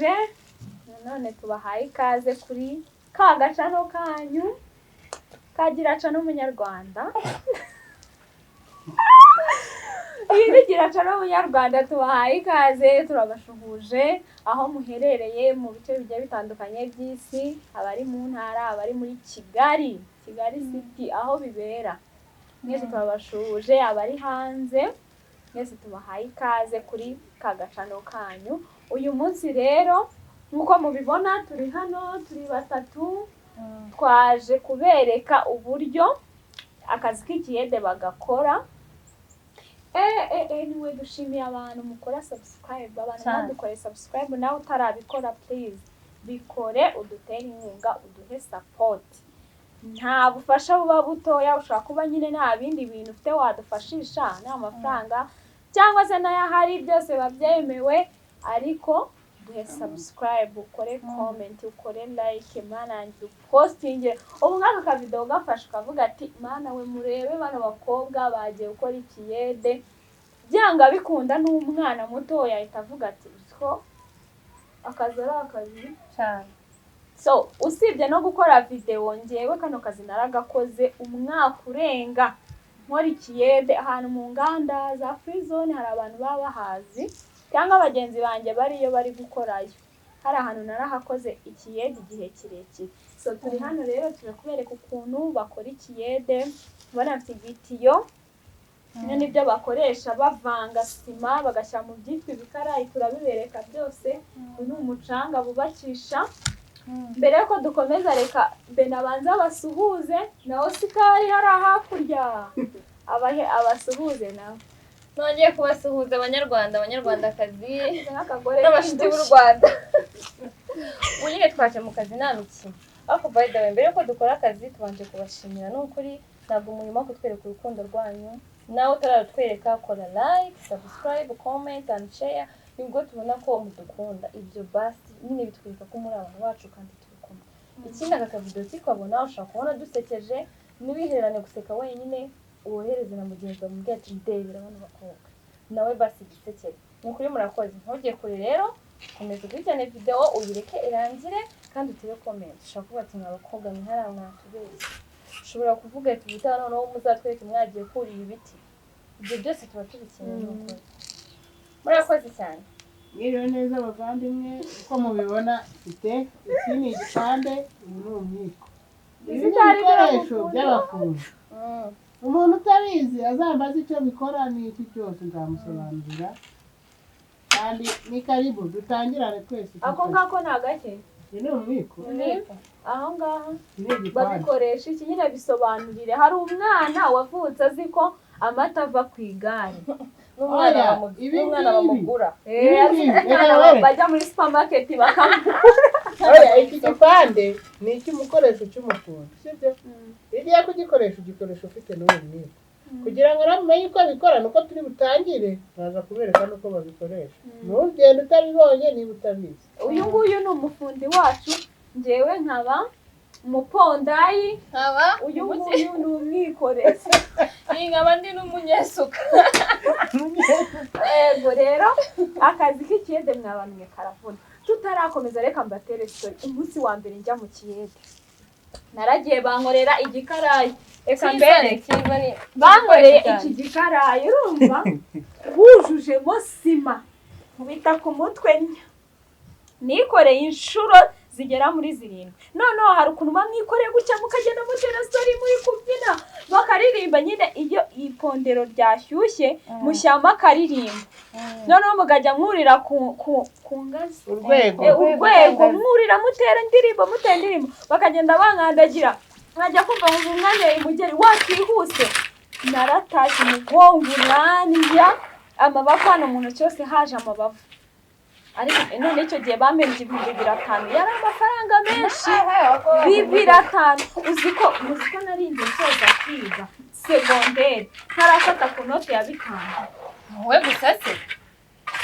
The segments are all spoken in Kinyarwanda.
Turabashuhuje nanone, tubahaye ikaze kuri ka gacano kanyu kagira cano umunyarwanda. Iyi ni Gira Cano Munyarwanda. Tubahaye ikaze, turabashuhuje aho muherereye mu bice bigiye bitandukanye by'isi, abari mu ntara, abari muri Kigali, Kigali City aho bibera, mwese turabashuhuje. Abari hanze mwese tubahaye ikaze kuri ka gacano kanyu. Uyu munsi rero, nk'uko mubibona, turi hano turi batatu, twaje kubereka uburyo akazi k'ikiyede bagakora. Niwe dushimiye abantu mukora subscribe, abantu Cyane. mwadukoreye subscribe. Nawe utarabikora, please bikore, udutere inkunga, uduhe support. Nta bufasha buba butoya. Ushobora kuba nyine nta bindi bintu ufite wadufashisha, nta mafaranga cyangwa se n'ayahari, byose biba byemewe, ariko duhe subscribe, ukore comment, ukore like, mana yanjye, upostinge. Ubu nk'aka kavidewo gafashe ukavuga ati: "Mana we, murebe bano bakobwa bagiye gukora ikiyede." Byanga bikunda n'umwana muto yahita avuga ati: "Uzi ko akazi ari akazi?" Cyane. So usibye no gukora videwo, ngewe kano kazi naragakoze umwaka urenga, nkora ikiyede ahantu mu nganda za free zone. Hari abantu baba bahazi cyangwa bagenzi banjye bariyo bari gukorayo. Hari ahantu narahakoze ikiyede igihe kirekire. So turi hano rero, turi kubereka ukuntu bakora ikiyede. Ubona bafite igitiyo, bino nibyo bakoresha bavanga sima, bagashyira mu byitwa ibikarayi. Turabibereka byose. Uyu ni umucanga bubakisha. Mbere yuko dukomeza, reka Bena abanze abasuhuze na Osikari hariya hakurya, abahe abasuhuze nawe. Nongeye kubasuhuza, Abanyarwanda, Abanyarwandakazi n'akagore n'abashuti b'u k'indushyi. Rwanda. Ubu nyine twaje mu kazi, nta mikino. Ariko by the way, mbere yuko dukora akazi, tubanje kubashimira. Ni ukuri ntabwo murimo kutwereka urukundo rwanyu. Nawe utararutwereka, kora like, subscribe, comment and share, nibwo tubona ko mudukunda. Ibyo basi nyine bitwereka ko muri abantu bacu kandi turi kumwe. Ikindi, aka kavidewo kikabona, ushobora kubona dusekeje, ntiwihererane guseka wenyine, wohereze na mugenzi wawe, mubwire ati: "Ndebera bano bakobwa," nawe basi gisekere. Ni ukuri murakoze. Ntujye kure rero, komeza ukurikirane videwo, uyireke irangire kandi utere comment. Ushobora kuvuga ati: "Mwa bakobwa mwe, hariya mwatubeshye." Ushobora kuvuga ati: "Ubutaha noneho muzatwereke mwagiye kurira ibiti." Ibyo byose tuba tubikeneye. Ni ukuri murakoze cyane. Mwiriwe neza abavandimwe. Uko mubibona, mfite iki ni igipande, uyu ni umwiko. Ibi ni Izitari ibikoresho biramukunda. by'abafundi. Umuntu utabizi azambaze icyo bikora n'iki cyose, nzamusobanurira. Kandi ni karibu dutangirane twese iki Ako kazi. ngako ni agake? Uyu ni umwiko. Aho ngaho? Iki ni igipande. Babikoresha iki nyine? Bisobanurire. Hari umwana wavutse azi ko amata ava ku igare. N'umwana Oya, ibi n'umwana ngibi. bamugura. Ibi Azi ngibi, ko umwana reka were. bajya muri supermarket bakamugura. Oya, iki gipande ni icy'umukoresho cy'umufundi, sibyo? Iyo ugiye kugikoresha, ugikoresha ufite n'uwo mwiko. Kugira ngo nawe umenye uko bikora, nuko turi butangire, baza kubereka n'uko babikoresha. Ntugende utabibonye niba utabizi. Uyu nguyu ni umufundi wacu, ngewe nkaba umupondayi. Nkaba Uyu nguyu ni umwikorezi. Iyi nkaba ndi n'umunyesuka. Yego rero, akazi k'ikiyede, mwabantu mwe, karavuna. Tutarakomeza, reka mbatere story. Umunsi wa mbere njya mu kiyede, naragiye bankorera igikarayi. Reka mbereke. Bankoreye iki gikarayi, urumva wujujemo sima, nkubita ku mutwe nya nikoreye inshuro zigera muri zirindwi. Noneho hari ukuntu muba mwikoreye gutya, mukagenda mutera story, muri kubyina, bakaririmba nyine. Iyo ipondero ryashyushye, mushyiramo akaririmba, noneho mukajya mwurira ku ngazi. Urwego. Urwego mwurira, mutera indirimbo, mutera indirimbo, bakagenda bankandagira, nkajya kumva ngo umwanya umugeri wakihuse. Naratashye umugongo urandya, amaboko hano mu ntoki hose haje amabavu. Ariko none icyo gihe bampembye 2500, yari amafaranga menshi. 2500! Uzi ko muzi ko narinze nsoza kwiga segonderi ntarafata ku note ya 5. Wowe gusa se?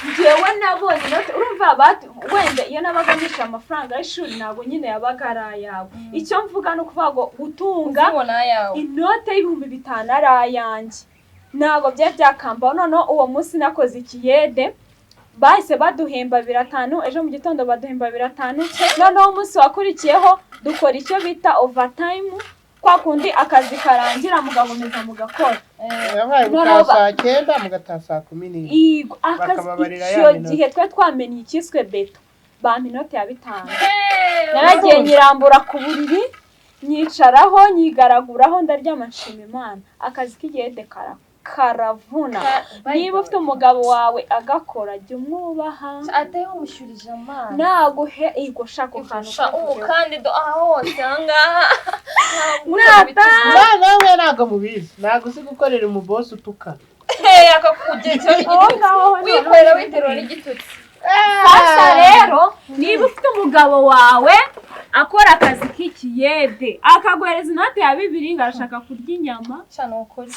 Njyewe nabonye inote, urumva wenda iyo nabaga nishyura amafaranga y'ishuri, ntabwo nyine yabaga ari ayawe. Icyo mvuga ni ukuvuga ngo gutunga Uzibona ayawe. inote y'5000 ari ayanjye, ntabwo byari byakambaho. Noneho uwo munsi nakoze ikiyede. Bahise baduhemba 5, ejo mu gitondo baduhemba 5. Noneho umunsi wakurikiyeho dukora icyo bita overtime, kwa kundi akazi karangira mugakomeza mugakora. Yabaye Noneho gutaha saa 9, mugataha saa 11. Igo, akazi Bakababarira ya icyo minota. gihe twari twamenye icyiswe beto, bampa inote ya 5. Naragiye nyirambura ku buriri, nyicaraho, nyigaraguraho, ndaryama, nshima Imana. Akazi k'igihede karavuna. Niba ufite umugabo wawe agakora, jya umwubaha. Atari umushyurije amazi. Naguhe igo, shaka akantu Sha, kavuyeho. Umukandida aha hose ahangaha. Nata Nawe ntabwo mubizi, ntabwo uzi gukorera umubosi utukana. Akakugira Aho ngaho ho noneho wikorera, witerura n'igitutsi. Sasa rero, niba ufite umugabo wawe akora akazi k'ikiyede, akaguhereza inote ya 2 ngo arashaka kurya inyama, Sha, ni ukuri,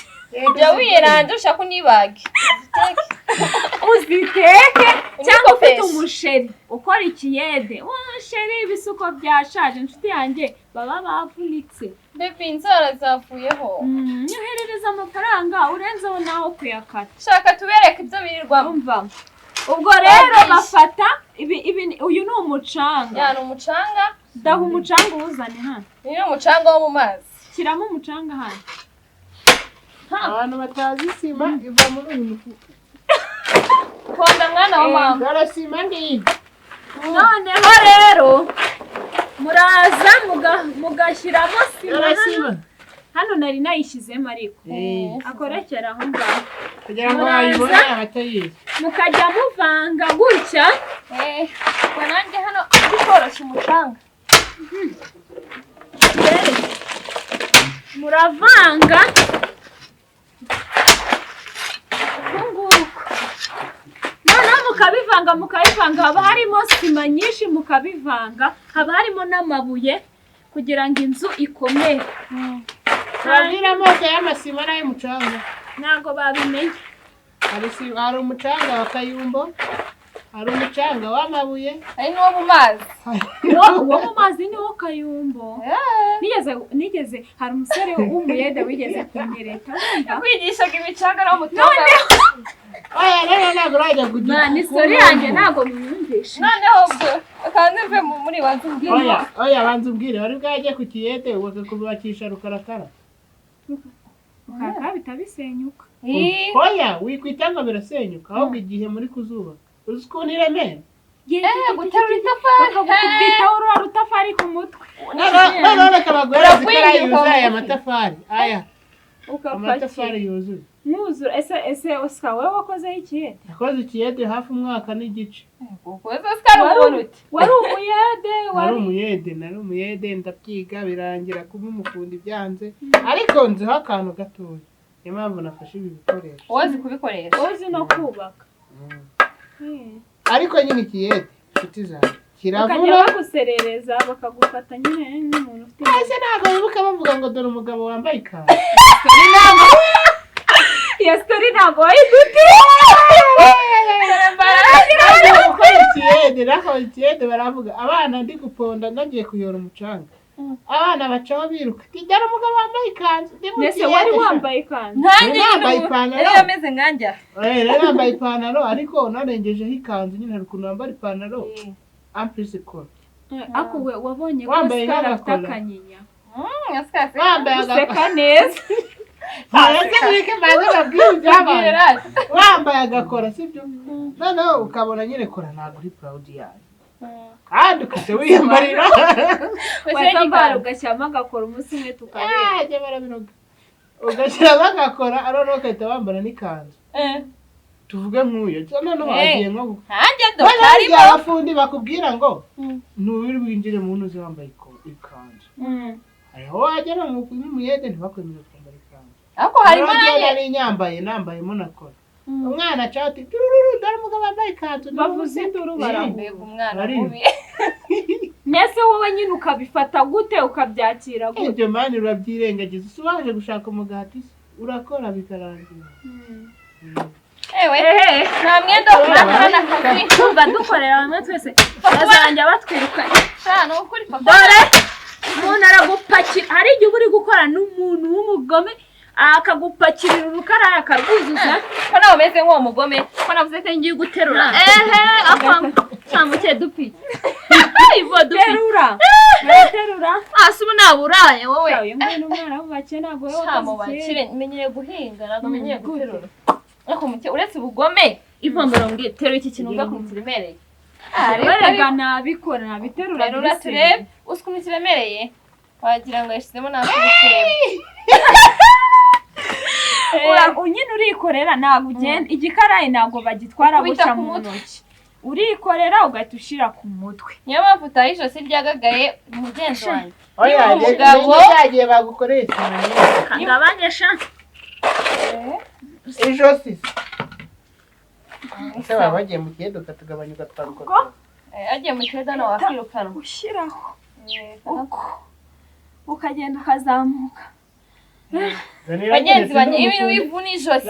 jya wiranda ushaka unibage. Uziteke. Cyangwa ufite Unikopeshe. Umusheri ukora ikiyede, wa chéri, ibisuko byashaje, inshuti yanjye, baba bavunitse. Baby, inzara zavuyeho. Nyoherereza amafaranga urenzeho naho kuyakata. Shaka tubereke ibyo birirwamo. Umva, ubwo rero Babyishi. bafata ibi, ibi uyu ni umucanga. Ya, ni umucanga. Daha umucanga uwuzane hano. Uyu ni umucanga wo mu mazi. Shyiramo umucanga hano. Abantu batazi sima iva muri uyu mufuka. Konda mwana wa mama. Dore sima ngiyi. Noneho rero muraza mugashyiramo sima Dore hano. sima. Hano nari nayishyizemo ariko akorekera aho ngaho. Kugira ngo Muraza. bayibone abatayizi. Mukajya muvanga gutya. Ubwo nanjye hano ndi koroshya umucanga. Mbere muravanga uku nguku, noneho mukabivanga, mukabivanga, haba harimo sima nyinshi, mukabivanga, haba harimo n'amabuye kugira ngo inzu ikomere. Babwira amoko y'amasima n'ay'umucanga. Ntabwo babimenye. Hari hari umucanga wa kayumbo, hari umucanga w'amabuye. Hari n'uwo mu mazi. Uwo mu mazi ni wo kayumbo. Nigeze hari umusore w'umuyede wigeze kuntereta, wumva? Yakwigishaga imicanga no mutoza. Oya, rero ntabwo urajya kugira. Mani, story yanjye ntabwo mumwumvishe. Noneho ubwo kandi mve muri banza umbwire. Oya, oya, banza umbwire, wari bwajye ku kiyede bakakubakisha rukarakara? Ukaka bitabisenyuka. Ih, Oya, wikwita ngo birasenyuka, ahubwo igihe muri kuzubaka uzi ukuntu iremera. Guterura itafari. Bakagukubita urura rutafari ku mutwe. Noneho reka baguhereze ikara Uragwingira yuzuye ukaba aya mugufi. matafari, aya Ukapakira. amatafari yuzuye. Mwuzura. Ese Oscar, wowe wakozeho ikiyede? Yakoze ikiyede hafi umwaka n'igice. Ukoze Oscar ubona ute? Wari umuyede? Nari Wari umuyede, nari umuyede, ndabyiga birangira kuba umufundi byanze, ariko nziho akantu gatoya, niyo mpamvu nafashe ibi bikoresho. Wozi kubikoresha. Uzi no kubaka. Ariko nyine ikiyede, inshuti zanjye, Bakajya kiravuna. baguserereza, bakagufata nyine nk'umuntu ufite Ese ntabwo wibuka bavuga ngo dore umugabo wambaye ikanzu? Iyo story ntabwo wayidutiye. Bagiye gukora ikiyede, nakora ikiyede, baravuga abana ndi guponda, nagiye kuyora umucanga, abana bacaho biruka ati dore umugabo wambaye ikanzu ndi mu Mbese wari kiyede sha." wambaye ikanzu? Nkanjye Yambaye nyine ubu ipantaro. yari ameze nkanjye aha. Eh, rero yambaye ipantaro ariko unarengejeho ikanzu nyine, hari ukuntu wambara ipantaro amprise kora. Ako we wabonye ko Wambaye Oscar afite nk'agakora. akanyinya. Oscar se. Wambaye Useka neza. Mureke, mureke mbanze babwire ibyabaye. Bwira. Wambaye agakora, sibyo? Noneho ukabona nyine kora ntabwo uri proud yayo, kandi ukajya wiyambarira. Wazambara ugashyiramo agakora umunsi umwe tukareba. Ah, jya barabiroga, ugashyiramo agakora, noneho ugahita wambara n'ikanzu. Tuvuge nk'uyu noneho agiye nko Nkanjye do noneho karimo. igihe abafundi bakubwira ngo ntubiri winjire mu ntuzi wambaye ikanzu, hariho wagera mu muyede ntibakwemere kwambara ikanzu. Ariko harimo Noneho njyewe nanjye. nari nyambaye, nambayemo na kora, umwana aca ati turururu, dore umugabo wambaye ikanzu. Bavuza induru, barahuha. Mbega umwana Bariyo. mubi. Mbese wowe nyine ukabifata gute, ukabyakira gute? Ibyo mani urabyirengagiza, usi waje gushaka umugati se, urakora bikarangira. Ewe, nta mwenda wo kudakorana akazi. Kumva dukorera hamwe twese bazajya batwirukanye. Sha, ni ukuri papa. Dore umuntu aragupakira, hari igihe uba uri gukora n'umuntu w'umugome. Akagupakirira urukaraya akarwuzuza. Ko nawe umeze nk'uwo mugome, ko navuze ko ngiye guterura, ehe, akamutse dupi ivo dupi. Terura, baraterura. Hasi ubu naburaye wowe. Uyu nguyu ni umwana w'ubakire, ntabwo wowe Sha mu wakoze bakire ikiyede. Menyereye guhinga, ntabwo menyereye Gute? guterura. Ariko muke, uretse ubugome, ivombero mbwira, terura iki kintu wumva ukuntu kiremereye. Erega nabikora, nabiterura. Terura turebe uzi ukuntu kiremereye, wagira ngo yashyizemo n'ak'ibitebo. Nyine urikorera, ntabwo ugenda igikarayi, ntabwo bagitwara Ukubita gutya ku mu mutwe. ntoki, urikorera ugahita ushyira ku mutwe. Niyo mpamvu utaha ijosi ryagagaye, mugenzi wanjye. Oya. Niba umugabo- Cyagiye bagukoreye ikimenyetso. Kagabanye sha. Ijosi se baba bagiye mu kiyede ukatugabanya ugatwara uko? Agiye mu kirere hano wakwirukanwa. Ushyiraho uko ukagenda ukazamuka. Bagenzi banjye, ibintu bivuna ijosi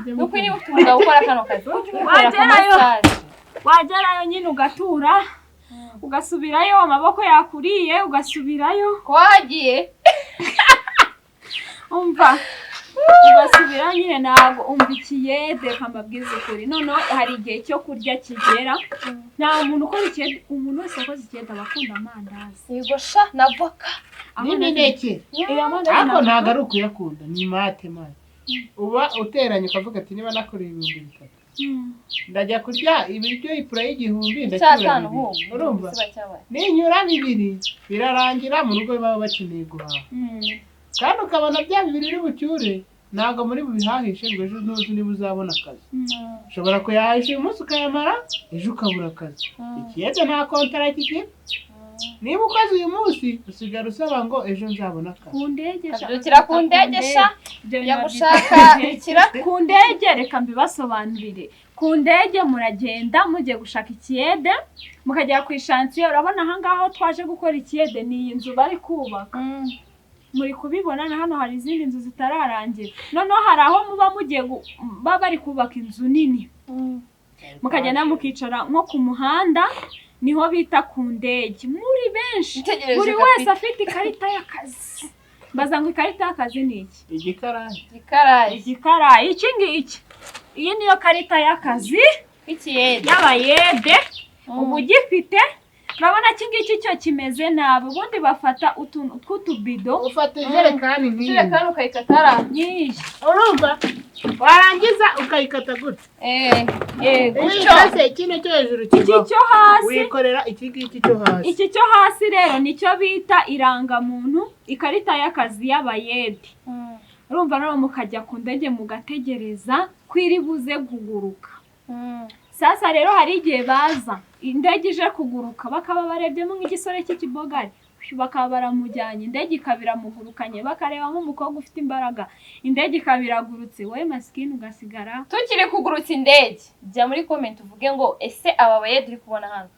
ni ukuri, niba ufite umugabo ukora kano kazi, ujye umukorera Wagerayo. Massage. Wagerayo nyine ugatura, ugasubirayo amaboko yakuriye, ugasubirayo. Ko wahagiye. Umva, ugasubira nyine, ntabwo umva ikiyede. Mbabwize ukuri, noneho hari igihe cyo kurya kigera, nta muntu ukora ikiyede, umuntu wese wakoze ikiyede aba akunda amandazi. Yego sha, na voka. N'imineke. Amandazi. Ariko ntabwo ari ukuyakunda, ni mate mate uba uteranye ukavuga ati: "Niba nakoreye 3000, ndajya kurya ibiryo ipura y'igihumbi, ndacyura Icyatanu bibiri." ubu Urumva, kiba cyabaye. ninyura bibiri birarangira, mu rugo baba bakeneye guhaha, kandi ukabona bya bibiri uri bucyure ntabwo muri bubihahishe, ngo ejo ntuzi niba uzabona akazi. Ushobora kuyahahisha uyu munsi ukayamara, ejo ukabura akazi. Ikiyede nta kontara kigira. Niba ukoze uyu munsi, usigara usaba ngo ejo nzabone akazi. Ku ndege sha. Kabyukira ku ndege sha. Ibyo bintu Jya babyita gushaka ku ndege. Ikiraka. Ku ndege, reka mbibasobanurire. Ku ndege muragenda mugiye gushaka ikiyede, mukagera ku ishansiye. Urabona ahangaha aho twaje gukora ikiyede, ni iyi nzu bari kubaka, muri kubibona. Na hano hari izindi nzu zitararangira. Noneho hari aho muba mugiye baba bari kubaka inzu nini, mukagenda mukicara nko ku muhanda, niho bita ku ndege, muri benshi. Utegereje Buri wese kapita. afite ikarita y'akazi. Mbaza ngo ikarita y'akazi ni iki? Igikarayi. Igikarayi. Igikarayi, iki ngiki, iyi niyo karita y'akazi K'ikiyede. y'abayede. Uba ugifite, urabona iki ngiki cyo kimeze nabi. Ubundi bafata utuntu tw'utubido. Ufata ijerekani nk'iyi. Ijerekani ukayikatara. Nk'iyi. Urumva, warangiza ukayikata gutya. Yego. Iyo uyikase, kino cyo hejuru Iki kivaho. cyo hasi. Wikorera iki ngiki cyo hasi. Iki cyo hasi rero nicyo bita irangamuntu, ikarita y'akazi y'abayede. Urumva rero, mukajya ku ndege mugategereza ko iri buze kuguruka. Sasa rero hari igihe baza indege ije kuguruka, bakaba barebyemo nk'igisore cy'ikibogari, bakaba baramujyanye, indege ikaba iramugurukanye, bakarebamo umukobwa ufite imbaraga, indege ikaba iragurutse, wowe masikini ugasigara. Tukiri kugurutsa indege, jya muri comment uvuge ngo: "Ese aba bayede uri kubona hano,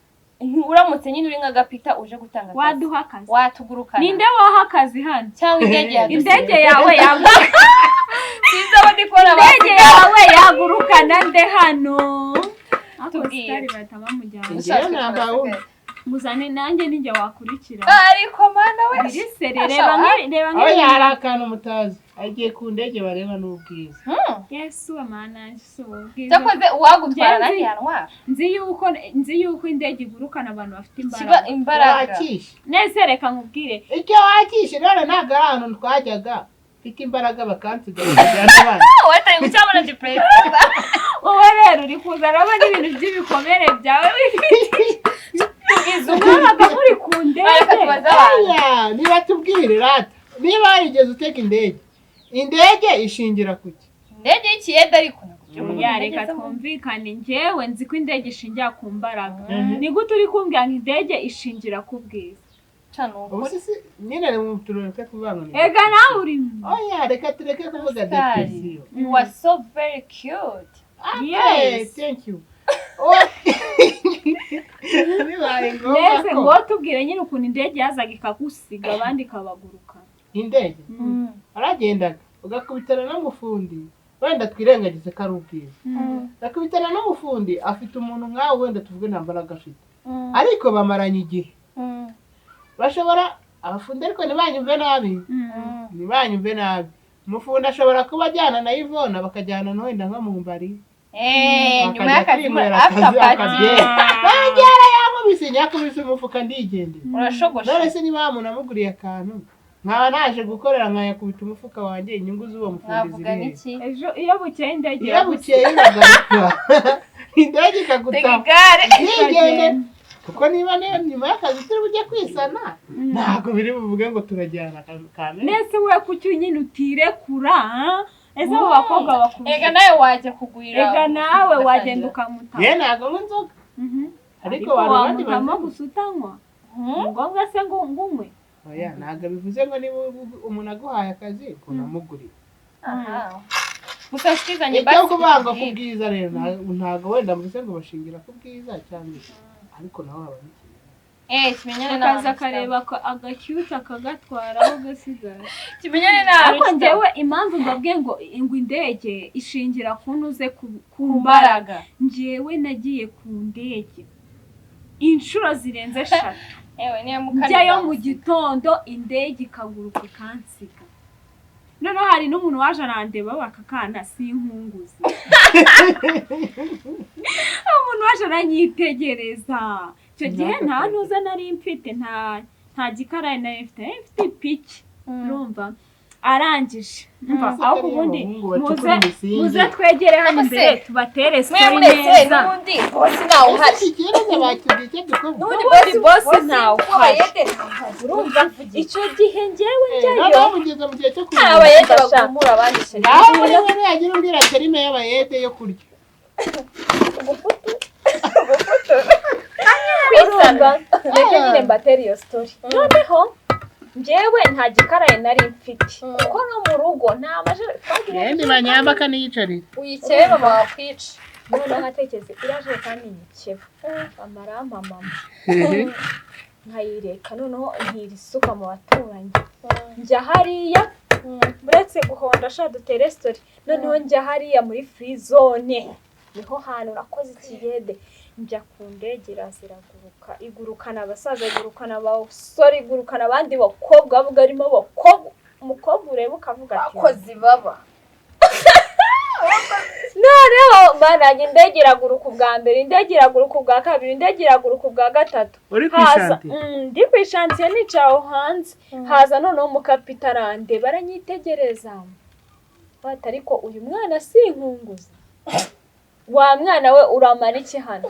uramutse nyine uri nka gapita uje gutanga akazi, Waduha akazi? watugurukana?" Ninde waha akazi hano? Cyangwa indege yadusiga? Indege yawe yaguruka? Sinzi abo ndi kubona. Indege yawe yagurukana nde hano? Ako Tubwire. sitari bahita bamujyana. Njyewe ntabwo. Muzane nanjye, ninjye wakurikira. Ariko mana we! Biri sere, reba nk'ibi, reba Aho nk'ibi. hari akantu mutazi, agiye ku ndege bareba n'ubwiza. Yesu amana, si ubwiza. Cyakoze uwagutwara Ngenzi. nanjye yantwara. Nzi yuko indege igurukana abantu bafite Kiba imbaraga. imbaraga. Wakishe. Nese reka nkubwire. Icyo wakishe rero, ntabwo ari ahantu twajyaga mfite imbaraga bakansiga bakajyana abana. Watari gucyabona depression. Wowe rero uri kuzanamo n'ibintu by'ibikomere byawe Tubwize ukuri. mwabaga muri ku ndege. Reka tubaze abantu. Oya, niba tubwire rata, niba warigeze utega indege, indege ishingira ku ki? Indege y'ikiyede ariko ntabwo turi kuvuga Ya, indege reka zo mu- twumvikane. Njyewe nzi ko indege ishingira ku mbaraga. Ni gute uri kumbwira ngo indege ishingira ku bwiza? Cana Ubu ukuri. si nyine tureke kuvuga ngo ni Ega nawe uri Oya, reka tureke kuvuga Star, depression. you are so very cute. Okay, Yes. thank you. Oh. Bibaye ngombwa Mbese ko ngo tubwire nyine ukuntu indege yazaga ikagusiga, abandi ikabaguruka. Indege waragendaga ugakubitana n'umufundi, wenda twirengagize ko ari ubwiza, ugakubitana n'umufundi afite umuntu nkawe, wenda tuvuge nta mbaraga afite, ariko bamaranye igihe. Bashobora abafundi, ariko ntibanyumve nabi, ntibanyumve nabi. Umufundi ashobora kuba ajyana na Ivona, bakajyana na wenda nko mu mbari, Nyuma y'akazi, muri kwinywera after akazi, party. Akabyera babyara, yankubise, nyakubise umufuka, ndigendera. Urashogosha. None se niba wa muntu amuguriye akantu, nkaba naje gukorera nkayakubita umufuka wanjye, inyungu z'uwo mufundi Mwavuga ziri he? n'iki? Ejo iyo bukeye indege Iyo bukeye iragaruka, indege Tega ikagutaha igare. ntigende, kuko niba niyo nyuma y'akazi turi bujye kwisana, ntabwo biri buvuge ngo turajyana kamere. Nese we kuki nyine utirekura, ha? Ese abo bakobwa bakurusha? Ega nawe wajya kugurira. Ega nawe wagenda ukamuta. Ye, ntabwo nywa inzoga. Ariko Ariko abantu abandi wamutamo bazi. Gusa utanywa ni ngombwa se ngo ngunywe? Oya, ntabwo bivuze ngo niba umuntu aguhaye akazi ngo unamugurire. Aha. Gusa nshuti zanjye, Icyo basi kuvuga ngo ku tubwire. bwiza rero, ntabwo wenda mvuze ngo bashingira ku bwiza cyangwa iki, ariko nawe haba n'ikintu. Kimenyane Akaza n'ahantu. akareba agacyuta akagatwara aho gasigara. Kimenyane n'ahantu. Ariko njyewe impamvu mbabwiye ngo indege ishingira ku ntuze, ku mbaraga, njyewe nagiye ku ndege inshuro zirenze eshatu. Ewe, niyo mukandi. Njyayo mu gitondo, indege ikaguruka ikansiga. Noneho hari n'umuntu waje arandeba, bakakana si inkunguzi. Umuntu waje aranyitegereza icyo gihe, nta ntuza nari mfite, nta gikarayi nari mfite, nari mfite ipiki, urumva? Arangije umva, aho ubundi muze muze twegere hano Ariko se, imbere tubatere mwe story muretse neza. N'ubundi boss ntawe uhari. Ese ikibazo bakibwiye icyo dukora? N'ubundi N'ubundi boss boss ntawe uhari. w'abayede. Urumva icyo gihe njyewe njyayo Noneho mugeze mu gihe cyo Hari kuruhuka. abayede bagumura abandi chéri. Nawe muri we yagira umbwira terme y'abayede yo kurya. Ubufutu, urumva? Reka nyine mbatere iyo story. Noneho njyewe nta gikarayi nari mfite, kuko no mu rugo nta majerekani. Yenda banyamba akaniyicarira. Uyikebe, mama wakwica. Noneho nkatekereza iriya jerekani nyikeba amarampa mama, nkayireka, noneho ntirisuka mu baturanyi. Njya hariya, uretse guhonda sha, dutere story. Noneho njya hariya muri free zone, niho hantu nakoze ikiyede. Njya ku ndege, iraza iraguruka, igurukana abasaza, igurukana abasore, igurukana abandi bakobwa, bavuga harimo abakobwa, umukobwa ureba ukavuga ati Abakozi baba. Noneho banajya, indege iraguruka ubwa mbere, indege iraguruka ubwa kabiri, indege iraguruka ubwa gatatu. Uri ku Haza ishantiye? Ndi ku ishantiye, nicaye aho hanze. Haza noneho umukapita arandeba, aranyitegereza, bati: "Ariko uyu mwana si inkunguzi? Wa mwana we, uramara iki hano?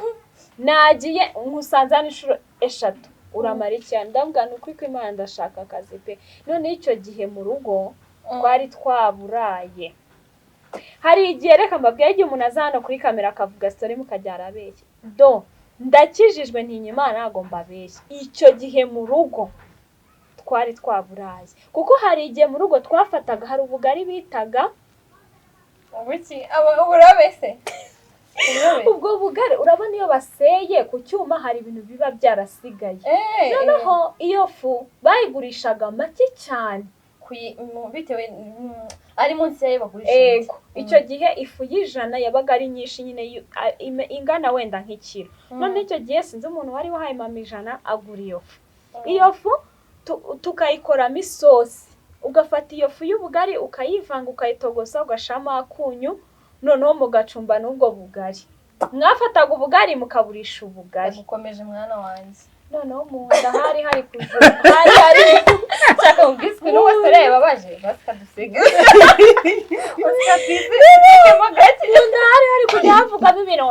Nagiye nkusanze hano inshuro eshatu, uramara iki hano?" Ndavuga: "Ni ukuri kw'Imana, ndashaka akazi pe." None icyo gihe mu rugo twari twaburaye. Hari igihe, reka mbabwire, igihe umuntu aza hano kuri kamera akavuga story mukajya arabeshya. Do ndakijijwe, ntinya Imana, ntabwo mbabeshya. Icyo gihe mu rugo twari twaburaye, kuko hari igihe mu rugo twafataga, hari ubugari bitaga Ubuki? Uburobe se? Uburobe. Ubwo bugari, urabona iyo baseye ku cyuma hari ibintu biba byarasigaye. Noneho iyo fu bayigurishaga make cyane. Bitewe ari munsi yayo bagurisha. Ego, icyo gihe ifu y'ijana yabaga ari nyinshi nyine, ingana wenda nk'ikiro. None icyo gihe sinzi umuntu wari wahaye mama 100, agura iyo fu. Iyo fu tukayikoramo isosi. Ugafata iyo fu y'ubugari, ukayivanga, ukayitogosa, ugashiramo akunyu, noneho mugacumba n'ubwo bugari. Mwafataga ubugari mukaburisha ubugari. Ndagukomeje, mwana wanjye. Noneho mu nda hari hari kuva hari hari Nshaka ubwiswi n'umusore yababaje basikadusiga basikatwisigemo gake. Mu nda hari hari kujya havugamo ibintu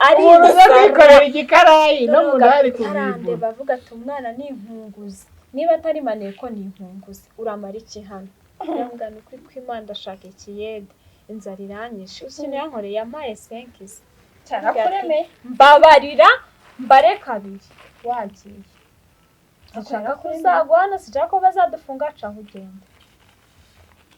ari Umuntu uza ibisara. kwikorera igikarayi no mu nda hari Arandeba, kubibura. avuga ati: "Umwana ni inkunguzi, niba atari maneko ni inkunguzi, uramara iki hano?" Ndavuga: "Ni ukuri kw'Imana, ndashaka ikiyede, inzara iranyishe." Ikintu yankoreye, yampaye senkisi. Cyarakuremeye. Mbabarira mbare kabiri wagiye, sinshaka ko uzagwa hano, sinshaka ko bazadufunga, caho ugende.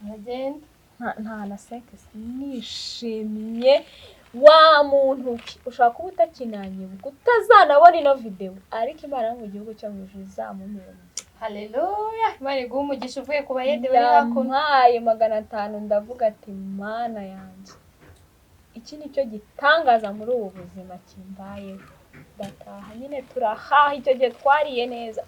Mugende. Nta na senkisi. Nishimye wa muntu we, ushobora kuba utakinanyibuka, utazanabona ino videwo, ariko Imana yo mu gihugu cyo mu ijuru izamumpere umugisha. Haleluya, Imana iguhe umugisha uvuye ku bayede bari hakuno. Yampaye 500, ndavuga ati: "Mana yanjye, iki ni cyo gitangaza muri ubu buzima kimbayeho." Ndataha nyine turahaha, icyo gihe twariye neza.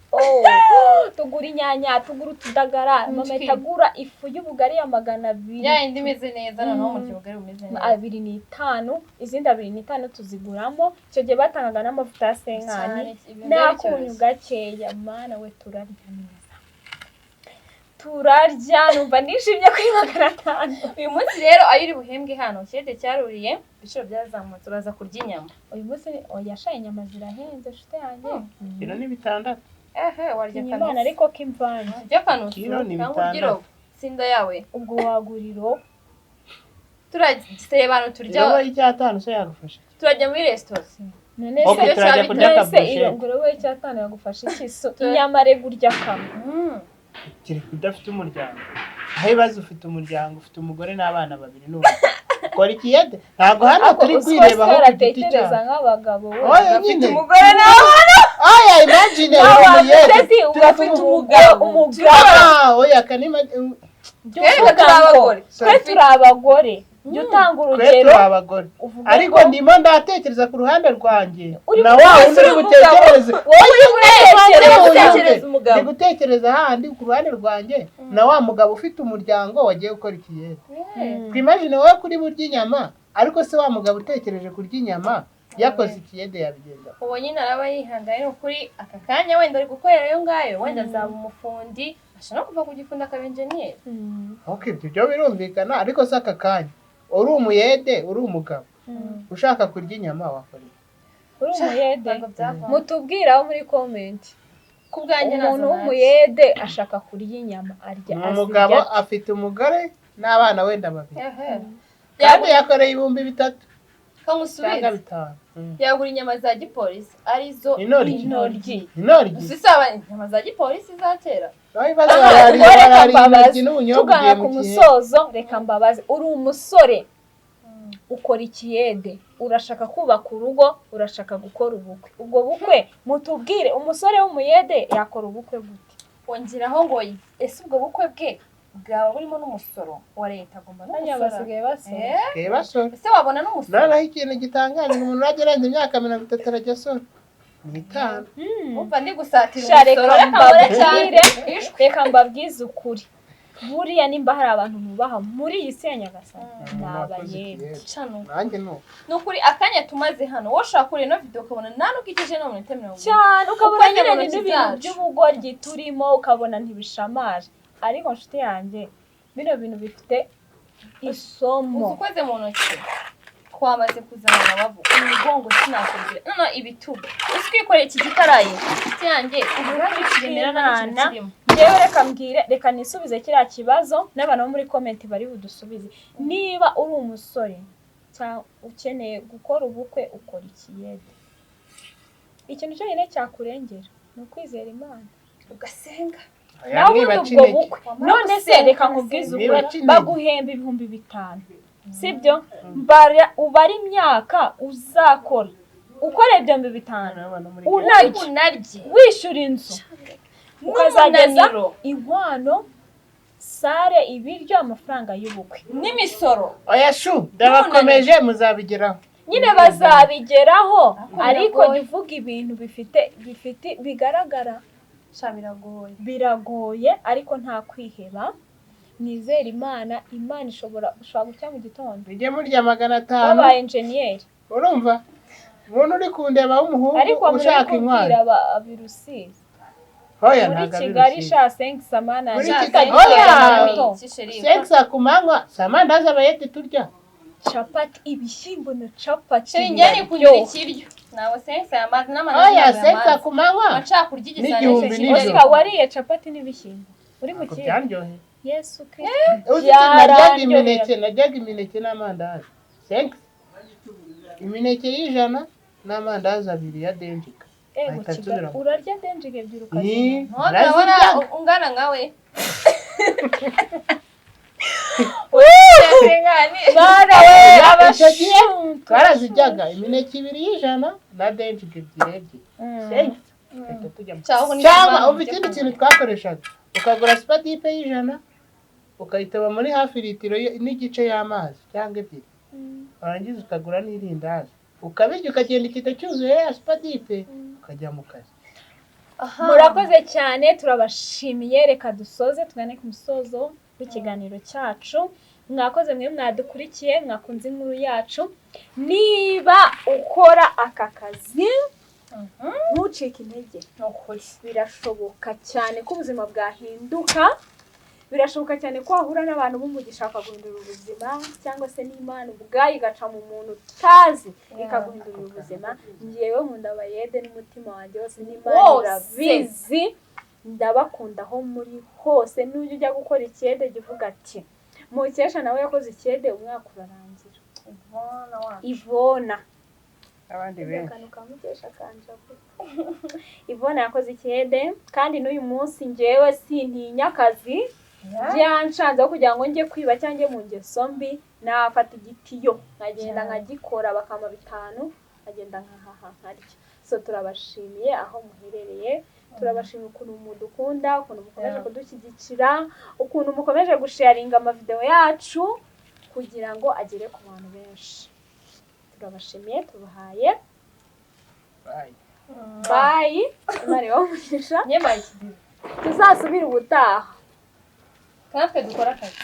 Tugura inyanya, tugura utudagara, mama itagura ifu y'ubugari ya 200. Ya indi imeze neza, noneho mu ubugari bumeze neza. 2.5, izindi 2.5 tuziguramo. Icyo gihe batangaga n'amavuta ya senkani n'akunyu gakeya. Mana we, turarya neza, turarya, numva nishimye kuri 500. Uyu munsi rero ayo uri buhembwe hano ikirere cyaruriye, ibiciro byazamutse, uraza kurya inyama uyu munsi. Oya sha, inyama zirahenze nshuti yanjye. Kilo ni 6. Ehe, warya Imana kanusu. Ariko k'imvange. Urya kanusu Kilo ni cyangwa urya 6. irobo tsinda yawe. Ubwo wagura iro. Turaseye abantu turya. Irobo y'icyatanu se yagufasha iki? Turajya muri resitora. None Ok, se turajya kurya none se akaburushete. irongoro we cyatanu yagufasha iki? So, inyama rega urya kamwe. Kereka udafite umuryango, aho ibibazo ufite umuryango, ufite umugore n'abana babiri n'ubu ukora ikiyede. Ntabwo hano Ariko turi uzi ko kwirebaho Oscar ku giti atekereza cyacu. nk'abagabo we. Oya Ufite nyine. umugore nawe. Oya, imagine Nawe uri umuyede. wafite ugafite umugabo, umugabo. Ah, oya kanima. Jya Twebwe uvuga turi ngo abagore. twe turi abagore, jya utanga Twe urugero turi abagore, uvuge ariko ngo ndimo ndatekereza ku ruhande rwanjye Uri na wa wundi uri butekereze. Wowe uri gutekereza. Gutekereza umugabo. Ndi gutekereza hahandi ku ruhande rwanjye na wa mugabo ufite umuryango wagiye gukora ikiyede. Twimagine wowe kuri burya inyama, ariko se wa mugabo utekereje kurya inyama yakoze ikiyede yabigenza? Uwo nyine araba yihanganye, ni ukuri aka kanya wenda ari gukorera ayo ngayo, wenda azaba umufundi, ashobora no kuva ku gifundi akaba enjeniyeri. Ok, ibyo byo birumvikana, ariko se aka kanya uri umuyede, uri umugabo ushaka kurya inyama, wakora iki? Uri umuyede? Ntabwo byavamo. Mutubwire aho muri comment. Ku bwanjye Umuntu nazo. w'umuyede ashaka kurya inyama, arya Ni umugabo azirya ate? afite umugore n'abana wenda babiri, Ehe. kandi yakoreye 3000 Ko ngusubize. cyangwa 5000. Yagura inyama za gipolisi arizo Intoryi. Intoryi. Intoryi. Gusa isaba inyama za gipolisi za kera. Naho ibibazo, Aha, barariye reka barariye mbabaze. intoryi n'ubunyobwa Tugana ugiye ku mu kihe. musozo, reka mbabaze. Uri umusore ukora ikiyede, urashaka kubaka urugo, urashaka gukora ubukwe. Ubwo bukwe mutubwire, umusore w'umuyede yakora ubukwe gute? Ongeraho ngo ese ubwo bukwe bwe bwaba burimo n'umusoro wa leta? Agomba no Hano gusora. basigaye basora. Eh, Okay, basora. Ese wabona n'umusoro? Noneho ikintu gitangaje, umuntu urajya arenza imyaka 30 arajya asora 5. Umva, ndi gusatira Sha, reka umusoro, reka nkore cyane. mbabwire, reka mbabwize ukuri. Buriya nimba hari abantu nubaha muri iyi si ya Nyagasani, ni Umuntu wakoze abayede. ikiyede. Cano. Nanjye ni uko. Ni ukuri akanya tumaze hano, wowe ushobora kureba ino video ukabona nta nubwo igejeje no mu minota 40. Cyane, ukabona Uko nyine mu ni ntoki n'ibintu zacu. by'ubugoryi turimo, ukabona ntibishamaje, ariko nshuti yanjye, bino bintu bifite isomo. Uzi ukoze mu ntoki, twamaze kuzana amabavu, umugongo sinakubwira, none ibitugu, uzi kwikorera iki gikarayi, inshuti yanjye, ubu kiremera nta n'ikintu Imana. kirimo. Njyewe reka mbwire, reka nisubize kiriya kibazo n'abantu bo muri comment bari budusubize. Niba uri umusore cyangwa ukeneye gukora ubukwe, ukora ikiyede, ikintu cyonyine cyakurengera ni ukwizera Imana. Ugasenga. Oya, Nawe niba ubundi ubwo intege. bukwe, Wamara none se gusenga, reka nkubwize Niba ukuri, intege. baguhemba 5000, sibyo? Mbara ubare imyaka uzakora ukora ibyo 5000, N'abana muri unarye, unarye, wishyura inzu, ukazageza n'umunaniro, inkwano, sare, ibiryo, amafaranga y'ubukwe n'imisoro. Oya shu, ndabakomeje, muzabigeraho. Nyine bazabigeraho, Ariko ariko biragoye. jya uvuga ibintu bifite bigaragara. Sha, biragoye. Biragoye, ariko nta kwiheba. Mwizere Imana. Imana ishobora, ushobora gucya mu gitondo Mujye murya 500. wabaye enjeniyeri. Urumva, umuntu uri kundeba w'umuhungu Ariko muri ushaka kubwira inkwano, abirusizi hoya, muri ntabwo ari Kigali. Rusizi. Sha, sengisamana. Muri Sha, Kigali, oya. oya. Iki Sekisa ku manywa si amandazi abayede turya? Capati, ibishyimbo na capati Chéri, njye nikundira biraryoha. ikiryo, ntabwo sensa y'amazi n'amandazi. Oya, Ntabwo sekisa y'amazi ku manywa nshaka kurya igisahani n'igihumbi cy'ikiryo. nijoro. Oscar, wariye capati n'ibishyimbo uri mu Ntabwo kihe? byaryoheye. Yesu Kristo! Uzi ko naryaga Byarandyohera. imineke, naryaga imineke n'amandazi, sekisa, imineke y'ijana n'amandazi abiri ya denjika. Ego. Ahita Kigali nsubiramo. urarya denjige ebyiri Ni ukazimara. Nturabona naraziryaga. ungana nkawe. Bana we! Icyo gihe Abashinzwe twaraziryaga, imineke ibiri y'ijana na denjika ebyiri ebyiri, sekisa, tugahita tujya Cyangwa ni cyangwa abantu umva, ikindi byo kintu twakoreshaga, ukagura supadipe y'ijana, ukayitoba muri hafi litiro n'igice y'amazi cyangwa ebyiri, warangiza ukagura n'irindazi. Ukabirya, ukagenda ikita cyuzuye ya supadipe, ukajya mu kazi. Aha. Murakoze cyane, turabashimiye. Reka dusoze, tugane ku musozo w'ikiganiro cyacu. Mwakoze mwe mwadukurikiye, mwakunze inkuru yacu. Niba ukora aka kazi, ntucike intege. Ni ukuri. Birashoboka cyane ko ubuzima bwahinduka, birashoboka cyane ko wahura n'abantu b'umugisha bakaguhindurira ubuzima, cyangwa se n'Imana ubwayo igaca mu muntu utazi ikaguhindurira ubuzima. Ngewe nkunda abayede n'umutima wanjye wose, n'Imana Wose. irabizi. Ndabakunda aho muri hose. N'ujya ujya gukora ikiyede, jya uvuga ati: "Mukesha nawe yakoze ikiyede umwaka urarangira." Ivona wacu. Ivona. Abandi benshi. Akantu ka Mukesha kanjabuka. Ivona yakoze ikiyede, kandi n'uyu munsi ngewe sintinya akazi. Byanshanze aho kugira ngo njye kwiba cyangwa njye mu ngeso mbi, nafata igitiyo nkagenda Cyane. nkagikora, bakampa 5, nkagenda nkahaha nkarya. So turabashimiye aho muherereye, turabashimiye ukuntu mudukunda, ukuntu mukomeje kudushyigikira, ukuntu mukomeje gusharinga amavideo yacu kugira ngo agere ku bantu benshi. Turabashimiye, tubahaye Bye. Bye, Imana ibahe umugisha. Nyemaye ikiziba. Tuzasubire ubutaha. Natwe dukora akazi.